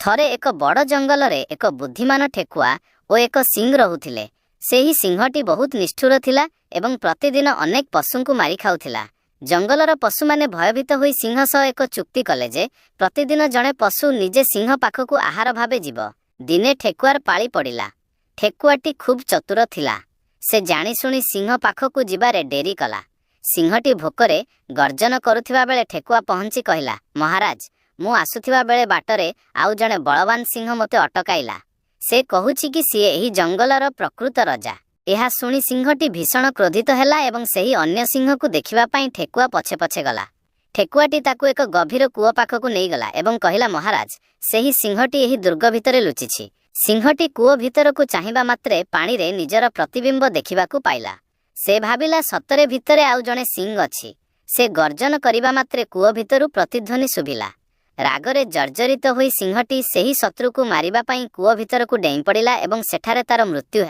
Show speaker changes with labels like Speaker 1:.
Speaker 1: ଥରେ ଏକ ବଡ଼ ଜଙ୍ଗଲରେ ଏକ ବୁଦ୍ଧିମାନ ଠେକୁଆ ଓ ଏକ ସିଂହ ରହୁଥିଲେ। ସେହି ସିଂହଟି ବହୁତ ନିଷ୍ଠୁର ଥିଲା ଏବଂ ପ୍ରତିଦିନ ଅନେକ ପଶୁଙ୍କୁ ମାରି ଖାଉଥିଲା। ଜଙ୍ଗଲର ପଶୁମାନେ ଭୟଭୀତ ହୋଇ ସିଂହ ସହ ଏକ ଚୁକ୍ତି କଲେ ଯେ ପ୍ରତିଦିନ ଜଣେ ପଶୁ ନିଜେ ସିଂହ ପାଖକୁ ଆହାର ଭାବେ ଯିବ। ଦିନେ ଠେକୁଆର ପାଳି ପଡ଼ିଲା। ଠେକୁଆଟି ଖୁବ୍ ଚତୁର ଥିଲା। ସେ ଜାଣିଶୁଣି ସିଂହ ପାଖକୁ ଯିବାରେ ଡେରି କଲା। ସିଂହଟି ଭୋକରେ ଗର୍ଜନ କରୁଥିବା ବେଳେ ଠେକୁଆ ପହଞ୍ଚି କହିଲା, "ମହାରାଜ, ମୁଁ ଆସୁଥିବା ବେଳେ ବାଟରେ ଆଉ ଜଣେ ବଳବାନ ସିଂହ ମୋତେ ଅଟକାଇଲା। ସେ କହୁଛି କି ସିଏ ଏହି ଜଙ୍ଗଲର ପ୍ରକୃତ ରଜା।" ଏହା ଶୁଣି ସିଂହଟି ଭୀଷଣ କ୍ରୋଧିତ ହେଲା ଏବଂ ସେହି ଅନ୍ୟ ସିଂହକୁ ଦେଖିବା ପାଇଁ ଠେକୁଆ ପଛେ ପଛେ ଗଲା। ଠେକୁଆଟି ତାକୁ ଏକ ଗଭୀର କୂଅ ପାଖକୁ ନେଇଗଲା ଏବଂ କହିଲା, "ମହାରାଜ, ସେହି ସିଂହଟି ଏହି ଦୁର୍ଗ ଭିତରେ ଲୁଚିଛି।" ସିଂହଟି କୂଅ ଭିତରକୁ ଚାହିଁବା ମାତ୍ରେ ପାଣିରେ ନିଜର ପ୍ରତିବିମ୍ବ ଦେଖିବାକୁ ପାଇଲା। ସେ ଭାବିଲା, ସତରେ ଭିତରେ ଆଉ ଜଣେ ସିଂହ ଅଛି। ସେ ଗର୍ଜନ କରିବା ମାତ୍ରେ କୂଅ ଭିତରୁ ପ୍ରତିଧ୍ୱନି ଶୁଭିଲା। ରାଗରେ ଜର୍ଜରିତ ହୋଇ ସିଂହଟି ସେହି ଶତ୍ରୁକୁ ମାରିବା ପାଇଁ କୂଅ ଭିତରକୁ ଡେଇଁ ପଡ଼ିଲା ଏବଂ ସେଠାରେ ତାର ମୃତ୍ୟୁ ହେଲା।